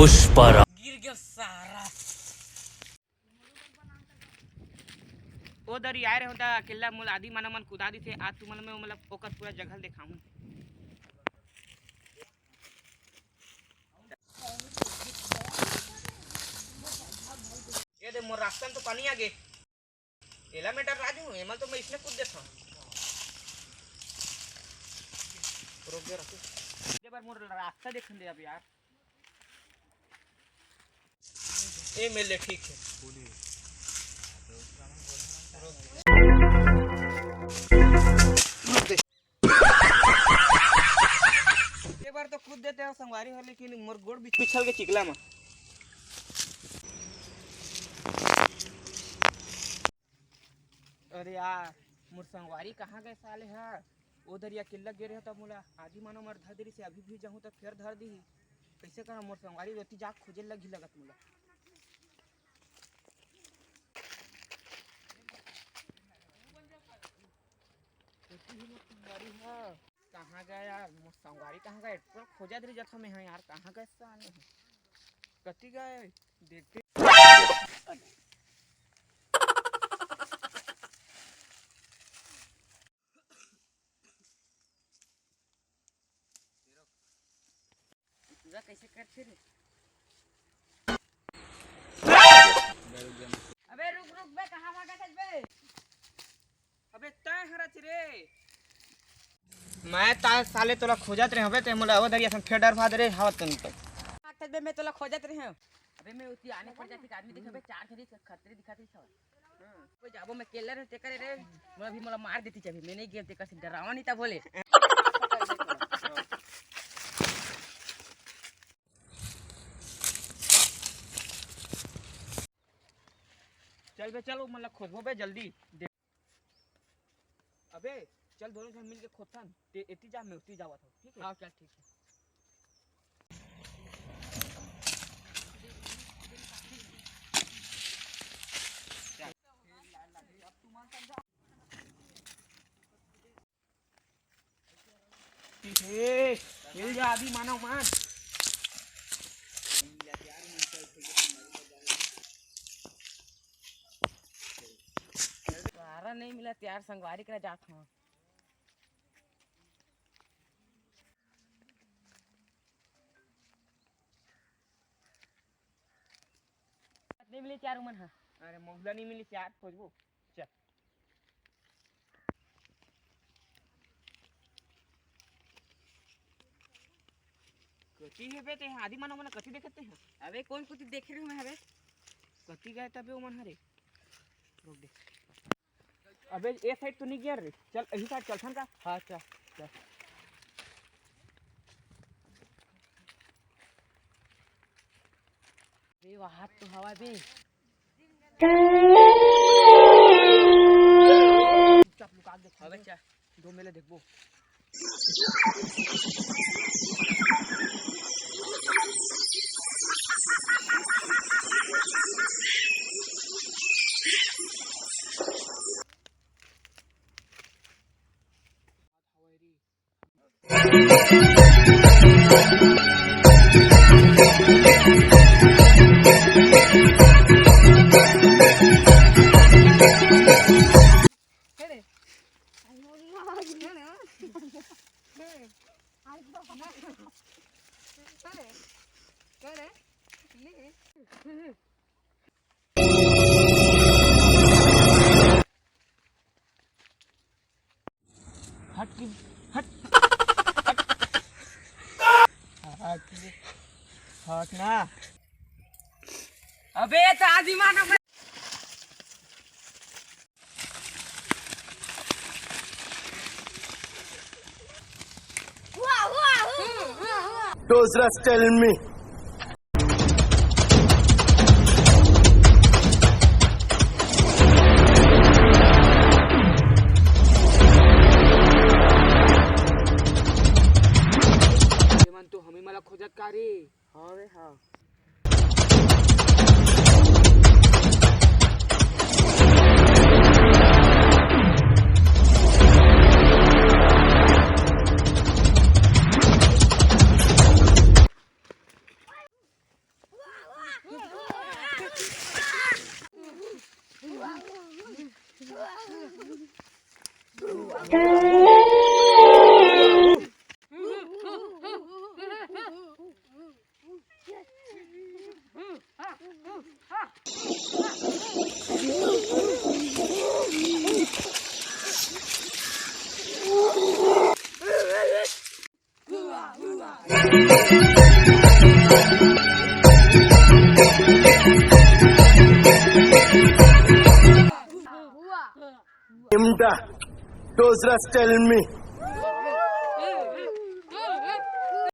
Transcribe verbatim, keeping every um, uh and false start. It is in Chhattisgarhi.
पुष्पा रा- गिर गया सारा। ओ दरी आए रहे होता अकेला मोला आदि मानव मन कुदा दिथे। आज तुमन में मतलब ओकर पूरा जंगल देखाहूं। ये दे मोर रास्ता में तो पानी आ गे। एला मैं डर राजू, एमन तो मैं इसने कूद देता हूँ। रोक दे रखू। ये बार मोर रास्ता देखन दे अब यार। ए मेले ठीक है। ये बार तो कूद देते हो संगवारी हो, लेकिन मोर गोड़ बिछल के चिकला में। अरे यार, मोर संगवारी कहाँ गए साले हा? ओ दरिया किल्ला गे रहे तब मोला आदि मानव मर धर देरी से अभी भी जाहूँ तब फेर धर दी। कैसे करा मोर संगवारी रोती जाग खोजे लगी लगत मोला। रोती ही मोर संगवारी हा। कहाँ गए यार? मोर संगवारी कहाँ गए? पूरा खोजत रही जथा में है यार, कहाँ गए साले हा? कति गए? देखते। पूजा कैसे करथे रे? अबे रुक रुक बे, कहाँ भागत हस बे? अबे तैं हरच रे। मैं ता साले तोला खोजत रहे हबे, ते मोला ओ दरिया सन फेर डरवा दे रे, हावत तन तो। भागत हस बे, मैं तोला खोजत रहे हूँ। अबे मैं उती आने पड़ जाती, आदमी दिखा बे, चार खतरे दिखा रही। हाँ। कोई जाबो मैं केलर रे, तेकर रे, मैं अभी मोला मार देती चाबी, मैं नहीं गेम तेकर से डरावा नहीं था बोले। चल बे, चल, वो मतलब खोदबो बे जल्दी। दे-, अबे, चल दोनों झन मिलके खोदथन, ते एती जा, मैं उती जावत हूँ, ठीक है? हाँ, चल, ठीक है। ए, हिल जा अभी मानव मान। सहारा नहीं मिला, तैयार संगवारी करा जात हूँ। नहीं मिली चार उमन हा। अरे महुला नहीं मिली चार, खोजबो। चल। कति हे बे ते, आदि मानव मन कति देखत ते हा? अबे कौन कुछ देख रही हूँ मैं अबे? कति गए तबे उमन हरे? रोक दे। अबे ए साइड तो नहीं गया रे, चल यही साइड चलथन का? हाँ चल। चल। बे वहां तो हवा बे। चुपचाप लुका के देखो। अबे चल। दो मेले देखबो। हट की, हट, हट, हट ना। अबे तो आदि मानव। Those rest tell me. ये मन तो हमें मला खोजत का रे? हाँ रे, हाँ। चिमटा, dangerous, tell me.